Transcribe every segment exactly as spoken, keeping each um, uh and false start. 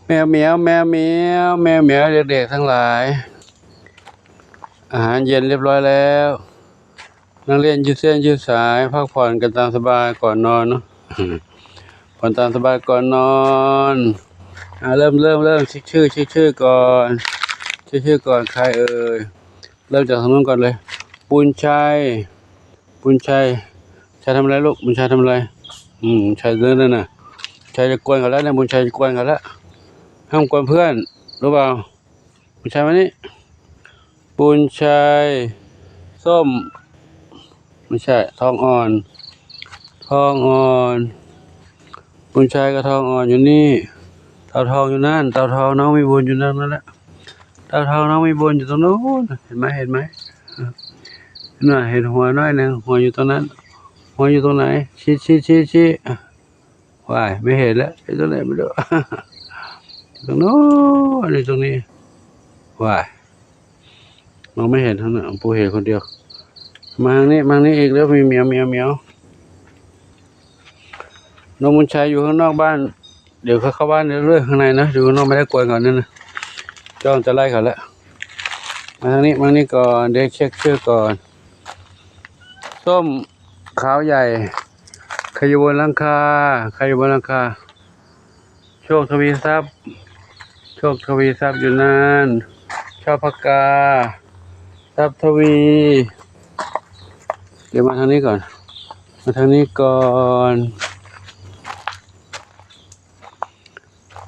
แมวเหมียว แมวเหมียว แมวเหมียว เด็กๆทั้งหลาย อาหารเย็นเรียบร้อยแล้ว นักเรียนยืดเส้นยืดสาย พักผ่อนกันตามสบายก่อนนอนเนาะ ผ่อนตามสบายก่อนนอน อ่า เริ่ม เริ่ม เริ่ม เช็คชื่อ เช็คชื่อก่อน เช็คชื่อก่อน ใครเอ่ย เริ่มจากทางนู้นก่อนเลย บุญชัย บุญชัย ชัยทำอะไรลูก บุญชัยทำอะไร อืม บุญชัยเดินเลยนะ บุญชัยจะกวนเขาแล้วเนี่ย บุญชัยจะกวนเขาแล้ว ห้ามกวนเพื่อน รู้เปล่า บุญชัยมานี่ บุญชัย ส้ม ไม่ใช่ ทองอ่อน ทองอ่อน บุญชัยกับทองอ่อนอยู่นี่ เต่าทองอยู่นั่น เต่าทองน้องมีบุญอยู่นั่นนั่นแหละ เต่าทองน้องมีบุญอยู่ตรงนู้น เห็นไหม เห็นไหม เห็นไหม เห็นหัวน้อยหนึ่ง หัวอยู่ตรงนั้น หัวอยู่ตรงไหน ชี้ ชี้ ชี้ ชี้ อ่ะ ว้าย ไม่เห็นแล้ว อยู่ตรงไหนไม่รู้ อยู่ตรงนู้น อยู่ตรงนี้ ว้าย มองไม่เห็นทางนั้น ปู่เห็นคนเดียว มาทางนี้ มาทางนี้อีกแล้ว มีเหมียว เหมียว เหมียว น้องบุญชัยอยู่ข้างนอกบ้าน เดี๋ยวเขาเข้าบ้านเรื่อยๆข้างในนะ อยู่ข้างนอกไม่ได้กวนก่อนนั่นนะ จ้องจะไล่เขาแล้ว มาทางนี้ มาทางนี้ก่อน เดี๋ยวเช็คชื่อก่อน ส้มขาวใหญ่ ใครอยู่บนหลังคา ใครอยู่บนหลังคา โชคทวีทรัพย์ โชคทวีทรัพย์อยู่นั่น ชอบปากกา ทรัพย์ทวี เดี๋ยวมาทางนี้ก่อน มาทางนี้ก่อน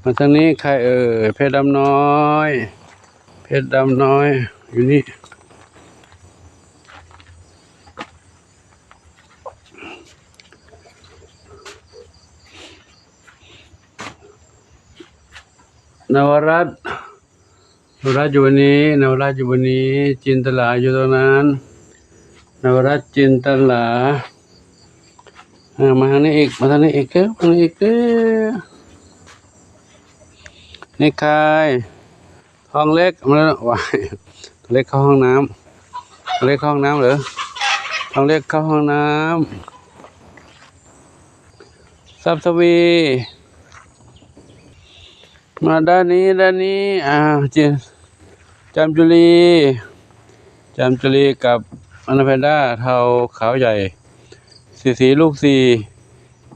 มาทางนี้ใครเอ่ย เพชรดำน้อย เพชรดำน้อย อยู่นี่ นวรัตน์ นวรัตน์อยู่วันนี้ นวรัตน์อยู่วันนี้ จินตลาอยู่ตรงนั้น นวรัตน์ จินตลา อ่า มาทางนี้อีก มาทางนี้อีกเด้อ มาทางนี้อีกเด้อ นี่ใคร ทองเล็ก มาแล้ว ว้าย ทองเล็กเข้าห้องน้ำ ทองเล็กเข้าห้องน้ำเหรอ ทองเล็กเข้าห้องน้ำ ทรัพย์ทวี มาด้านนี้ ด้านนี้ อ่า จิน จามจุลี จามจุลีกับอนาแพนด้าเทาขาวใหญ่ สีสีลูกสี่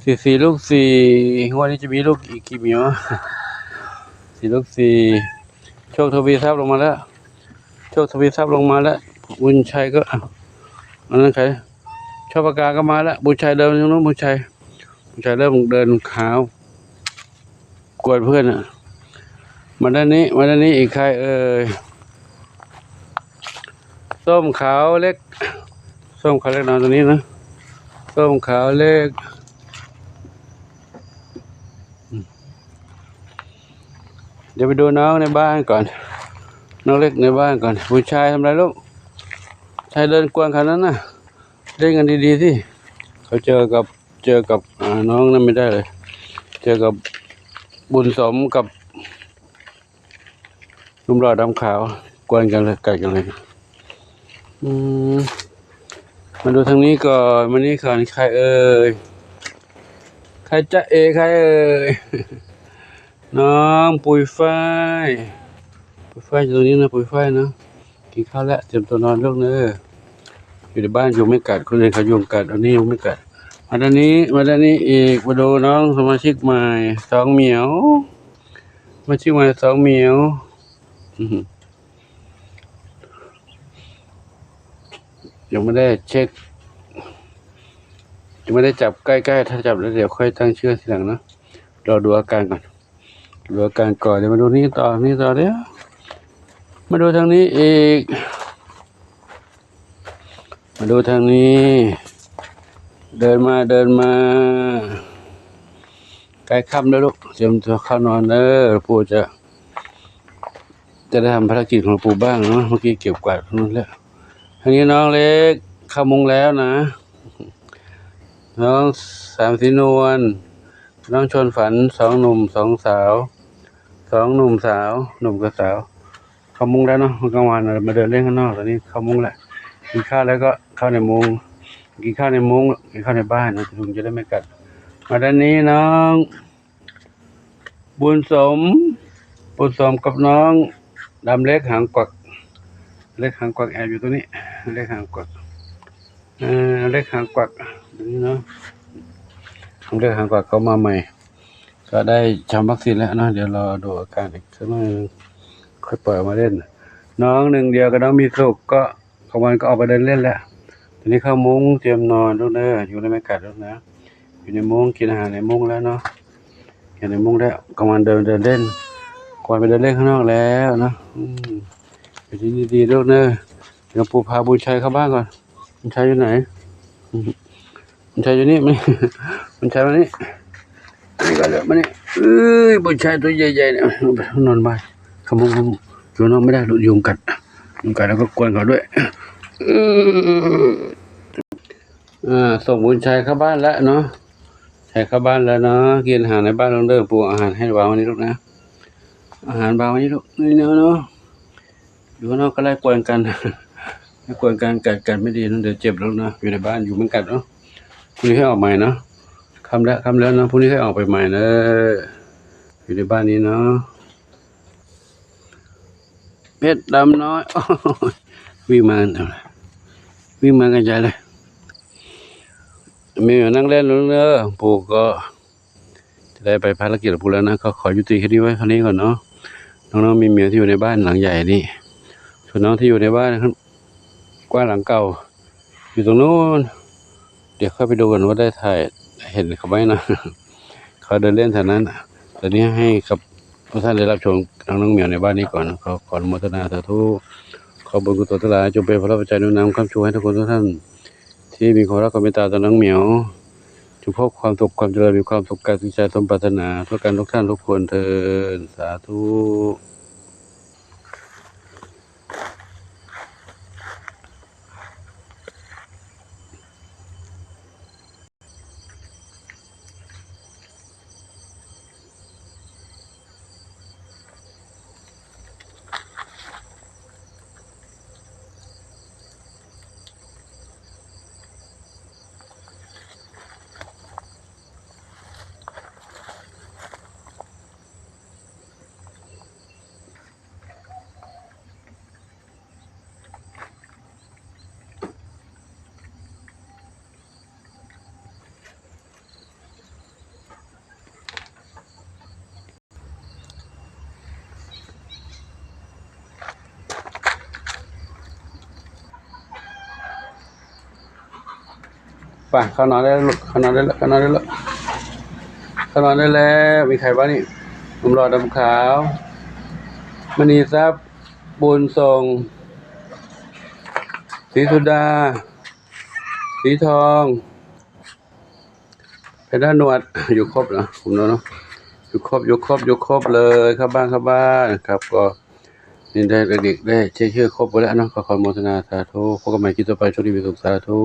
สีสีลูกสี่ งวดนี้จะมีลูกอีกกี่เหมียว สีลูกสี่ โชคทวีทรัพย์ลงมาแล้ว โชคทวีทรัพย์ลงมาแล้ว บุญชัยก็ อ้าว อันนั้นใคร ชอบปากกาก็มาแล้ว บุญชัยเดินตรงนู้น บุญชัย บุญชัยเริ่มเดินขาว กวนเพื่อนอะ มาด้านนี้ มาด้านนี้อีกใครเอ่ย ส้มขาวเล็ก ส้มขาวเล็กนอนตรงนี้นะ ส้มขาวเล็ก อืม เดี๋ยวไปดูน้องในบ้านก่อน น้องเล็กในบ้านก่อน ผู้ชายทำอะไรลูก ชายเดินกวนเขานั้นน่ะ เล่นกันดีๆสิ เขาเจอกับ เจอกับ อ่า น้องนั่นไม่ได้เลย เจอกับบุญสมกับหนุ่มหล่อดำขาว กวนกันเลย กัดกันเลย อืม มาดูทางนี้ก่อน มานี่ก่อน ใครเอ่ย ใครจ๊ะเอ๋ ใครเอ่ย น้องปุยฝ้าย ปุยฝ้ายอยู่ตรงนี้นะ ปุยฝ้ายนะ กินข้าวแล้ว เตรียมตัวนอนลูกเนอะ อยู่ในบ้านยุงไม่กัด คนอื่นเขายุงกัด อันนี้ยุงไม่กัด มาด้านนี้ มาด้านนี้อีก มาดูน้องสมาชิกใหม่ สองเหมียว สมาชิกใหม่ สองเหมียว อื้อหือ ยังไม่ได้เช็ค ยังไม่ได้จับใกล้ๆ ถ้าจับแล้วเดี๋ยวค่อยตั้งชื่อทีหลังเนอะ รอดูอาการก่อน ดูอาการก่อน เดี๋ยวมาดูนี่ต่อ นี่ต่อเดี๋ยว มาดูทางนี้อีก มาดูทางนี้ เดินมา เดินมา ใกล้ค่ำแล้วลูก เตรียมตัวเข้านอนเด้อ ปู่จะ จะได้ทำภารกิจของปู่บ้างเนาะ เมื่อกี้เก็บกวาดตรงนู้นแล้ว ทางนี้น้องเล็กเข้ามุ้งแล้วนะ น้องสามสีนวล น้องชวนฝัน สองหนุ่ม สองสาว สองหนุ่มสาว หนุ่มกับสาว เข้ามุ้งแล้วเนาะ เมื่อกลางวันเรามาเดินเล่นข้างนอก ตอนนี้เข้ามุ้งแล้ว กินข้าวแล้วก็เข้าในมุ้ง กินข้าวในมุ้ง กินข้าวในบ้านนะ ยุงจะได้ไม่กัด มาด้านนี้น้อง บุญสม บุญสมกับน้องดำเล็กหางกวัก เล็กหางกวักแอบอยู่ตรงนี้ เล็กหางกวัก เอ่อ เล็กหางกวัก ตรงนี้เนาะ เล็กหางกวักเขามาใหม่ ก็ได้ทำวัคซีนแล้วเนาะ เดี๋ยวรอดูอาการอีกสักหน่อยนึง ค่อยปล่อยออกมาเล่น น้องหนึ่งเดียวกับน้องมีสุขก็กลางวันก็ออกไปเดินเล่นแล้ว ตอนนี้เข้ามุ้งเตรียมนอนลูกเด้อ อยู่ในบรรยากาศลูกนะ อยู่ในมุ้ง กินอาหารในมุ้งแล้วเนาะ อยู่ในมุ้งแล้ว กลางวันเดิน เดินเล่น กลางวันไปเดินเล่นข้างนอกแล้วเนาะ อืม อยู่ที่นี่ดีลูกเด้อ เดี๋ยวปู่พาบุญชัยเข้าบ้านก่อน บุญชัยอยู่ไหน อืม บุญชัยอยู่นี่ มานี่ บุญชัยมานี่ นี่ก็เดี๋ยวมานี่ เอ้ย บุญชัยตัวใหญ่ๆเนี่ย นอนบ้าน เข้ามุ้ง เข้ามุ้ง อยู่นอกไม่ได้ ยุงกัด ยุงกัดแล้วก็กวนเขาด้วย เออ อ่า ส่งบุญชัยเข้าบ้านแล้วเนาะ ชัยเข้าบ้านแล้วเนาะ กินอาหารในบ้านลงเด้อ ปู่ อาหารให้วางไว้นี่ลูกนะ อาหารวางไว้นี่ลูก นี่เนาะ อยู่ข้างนอกก็ไล่กวนกัน ไล่กวนกัน กัดกันไม่ดีนะ เดี๋ยวเจ็บแล้วนะ อยู่ในบ้าน ยุงมันกัดเนาะ พรุ่งนี้ให้ออกใหม่เนาะ ค่ำแล้ว ค่ำแล้วเนาะ พรุ่งนี้ให้ออกไปใหม่เนอะ อยู่ในบ้านนี้เนาะ เพชรดำน้อย โอ้ย วิ่งมากันทำไม วิ่งมากันใหญ่เลย มีอยู่นั่งเล่นลูกเด้อ ปู่ก็จะได้ไปภารกิจของปู่แล้วนะ ก็ขอยุติคลิปนี้ไว้เท่านี้ก่อนเนาะ น้องๆมีเหมียวที่อยู่ในบ้านหลังใหญ่นี่ ส่วนน้องที่อยู่ในบ้านกว้างหลังเก่า อยู่ตรงนู้น เดี๋ยวเข้าไปดูกันว่าได้ถ่ายเห็นเขาไหมนะ เขาเดินเล่นแถวนั้น ตอนนี้ให้กับทุกท่านได้รับชมน้องๆเหมียวในบ้านนี้ก่อน ขอ ขออนุโมทนาสาธุ ขอบุญกุศลทั้งหลายจงเป็นพลปัจจัยหนุนนำค้ำชูให้ทุกคนทุกท่าน ที่มีความรักความเมตตาต่อน้องเหมียว จงพบความสุขความเจริญ มีความสุขกายสุขใจสมปรารถนา ทุกการทุกท่านทุกคนเทอญ สาธุ ไป เข้านอนได้แล้วลูก เข้านอนได้แล้ว เข้านอนได้แล้ว เข้านอนได้แล้ว มีใครบ้างนี่ หนุ่มหล่อดำขาว มณีทรัพย์ บุญส่ง ศรีสุดา สีทอง เพชรหนวด อยู่ครบนะ ผมเนาะ อยู่ครบ อยู่ครบ อยู่ครบเลย เข้าบ้าน เข้าบ้านครับ ก็นี่ได้เด็กๆได้เชื่อครบหมดแล้วเนาะ ขออนุโมทนาสาธุ พบกันใหม่คลิปต่อไป โชคดีมีสุข สาธุ